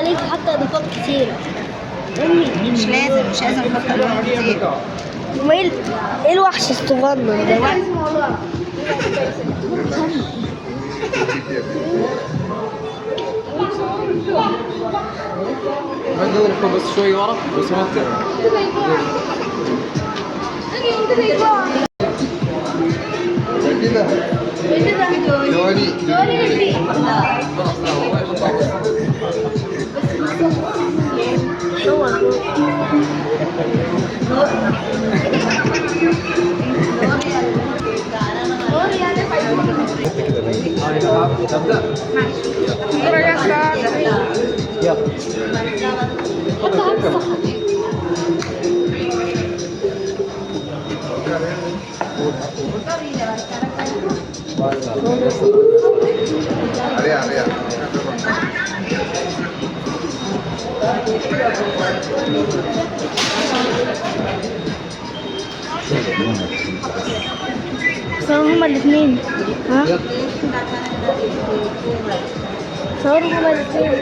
عليك حتى اضافات كتيرة. امي مش لازم، مش لازم نحط الوان كتير. ما ايه إيه الوحش الصغنن ده؟ بعد اذنكم بس شوي ورا لو سمحت. ابدا. يلا. صوروا هما الاثنين. ها؟ صوروا هما الاثنين.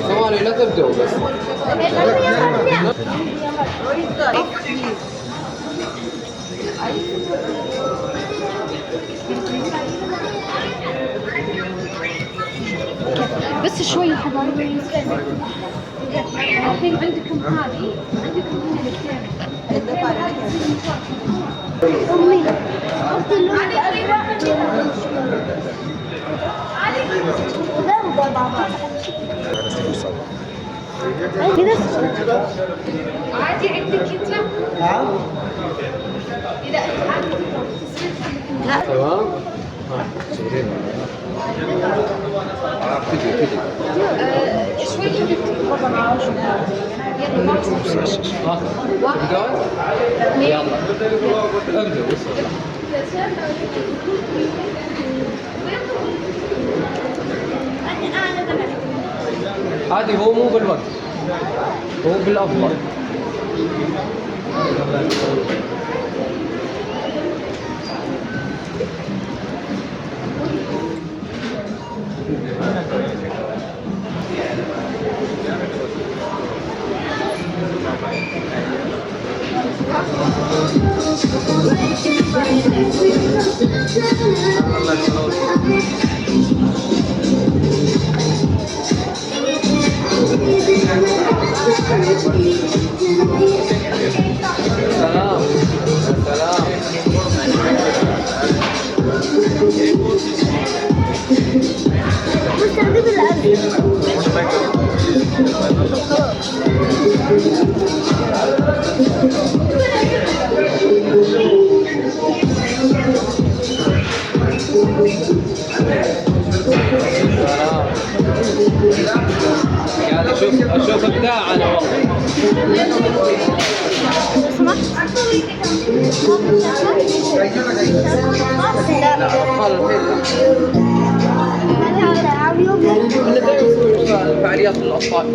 ثواني لا تبدأوا بس. بس شوي حبايبي. الحين عندكم هذه، عندكم هنا الكريمة. امي حط اللون الازرق وده وده مع بعض كده. عادي عندك انت؟ اذا انت عادي تصير. تمام؟ تجي شوي حبيبتي. يلا. ها تبدون؟ يلا ابدأ. عادي، هو مو بالوقت، هو بالافضل. سلام سلام. مستخدم الازرق. سلام. قاعد اشوف ابداع انا والله. لو سمحت. لا الاطفال الحين احنا دائما نسوي فعاليات للاطفال.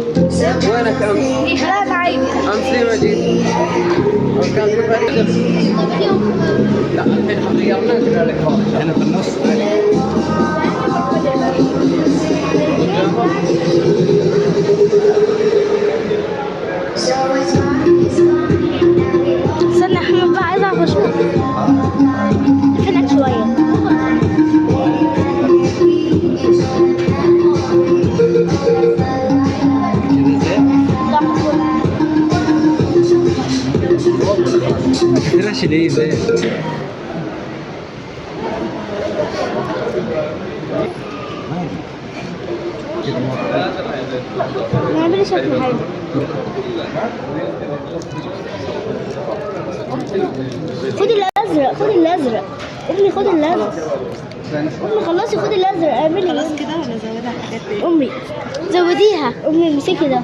وينك امس؟ لا عادي. امس ليه ما جيت؟ امس كان في فعالية. لا الحين غيرنا قلنا لك. هنا في النص. استنى يا احمد بقى، عايزه اعرف اشوف فينك شويه. كذا زين؟ لا. ليش ليه زين؟ نعمل شكل حلو. خد الازرق، خد الازرق امي، خد الازرق امي، خلصي خد الازرق اعملي. خلاص كده ولا ازودها حاجات تاني؟ امي زوديها. امي امسكي ده،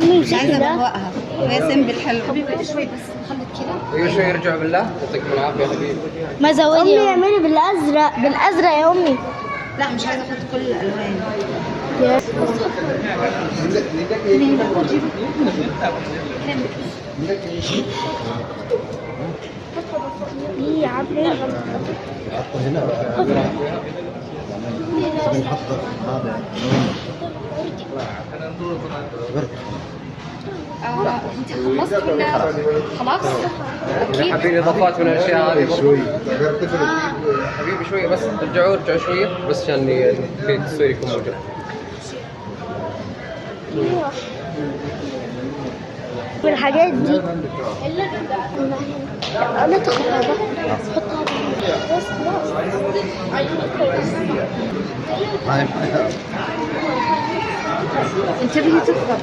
امي امسكي عايزه ده. ابهوقها وهي simple حلو. حبيبي شوي بس خليك كذا. ايوه شوي يرجع بالله. يعطيكم العافيه يا حبيبي. ما زودي امي، اعملي بالازرق، بالازرق يا امي. لا مش عايزه احط كل الالوان. يا عم. نحط هذا انت خلصت ولا خلاص؟ اذا حابين اضافات من الاشياء هذه شوي حبيبي شوية بس ارجعوا ارجعوا شوية بس عشان في التصوير يكون موجود. والحاجات دي لا تاخد هذا، حط هذا بس خلاص. انتبهي تفضل.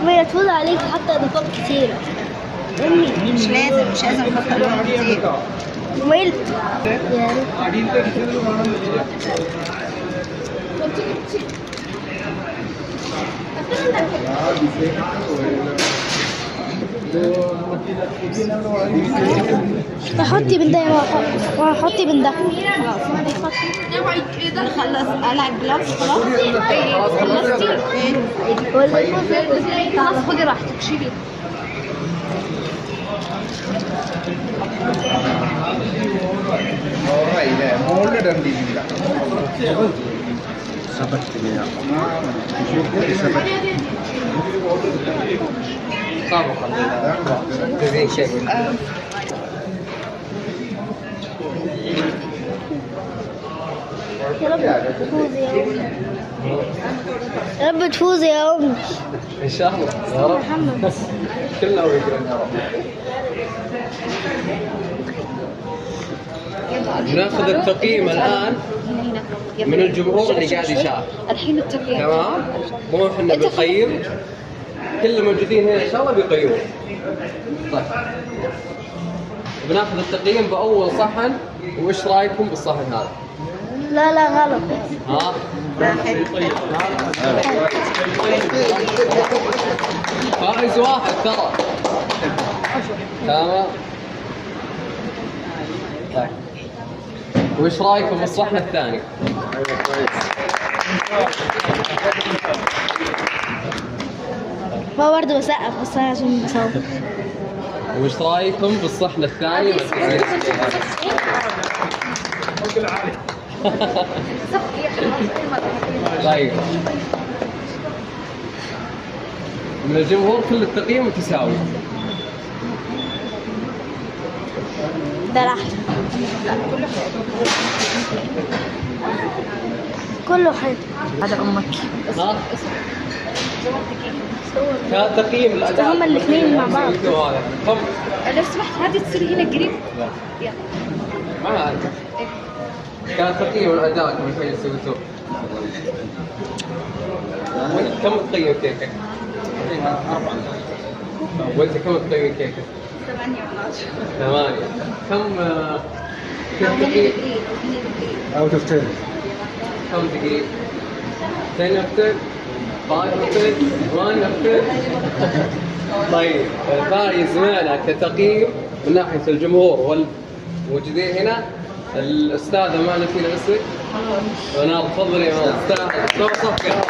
ما تفوز عليك حتى اضافات كتيرة. امي مش لازم، مش لازم نحط الوان كتير. ميل يعني حطي من ده يا ماما، حطي من ده. نخلص قلع الجلافز خلاص. خلصتي؟ ولا خلاص خذي راحتك شيلي. طابق تزين شيء. يا رب تفوز يا أمي، يا رب تفوز يا أمي. ان شاء الله يا رب. محمد كلنا ويقرن يا رب. ناخذ التقييم الان من الجمهور اللي قاعد يشاهد. الحين التقييم تمام؟ مو احنا بنقيم، كل الموجودين هنا ان شاء الله بيقيمون. طيب بناخذ التقييم باول صحن، وش رايكم بالصحن هذا؟ لا لا غلط. ها؟ فائز واحد ترى. تمام؟ طيب وش رايكم بالصحن الثاني؟ ما برضه بسقف بس أنا عشان بصور. وش رايكم بالصحن الثاني؟ طيب من الجمهور كل التقييم متساوي. ده الأحلى. كله حلو. هذا امك. ها؟ كان تقييم الاداء هما الاثنين مع بعض. هم لو سمحت هذه تصير هنا قريب. يلا ما عارف. كان تقييم الاداء قبل شوي اللي سويتوه. وانت كم تقيم كيكك؟ 4. وانت كم تقيم كيكك؟ 8 من 10. 8. كم كم تقييم؟ out of 10. كم تقييم؟ 10 of 10 5 of 10 1 of 10. طيب الفائز معنا كتقييم من ناحية الجمهور والموجودين هنا الأستاذة، ما نسينا اسمك؟ منار. تفضلي يا منار، تستاهل. صفقة صفقة.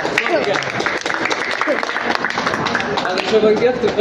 هذا شوف انقذت.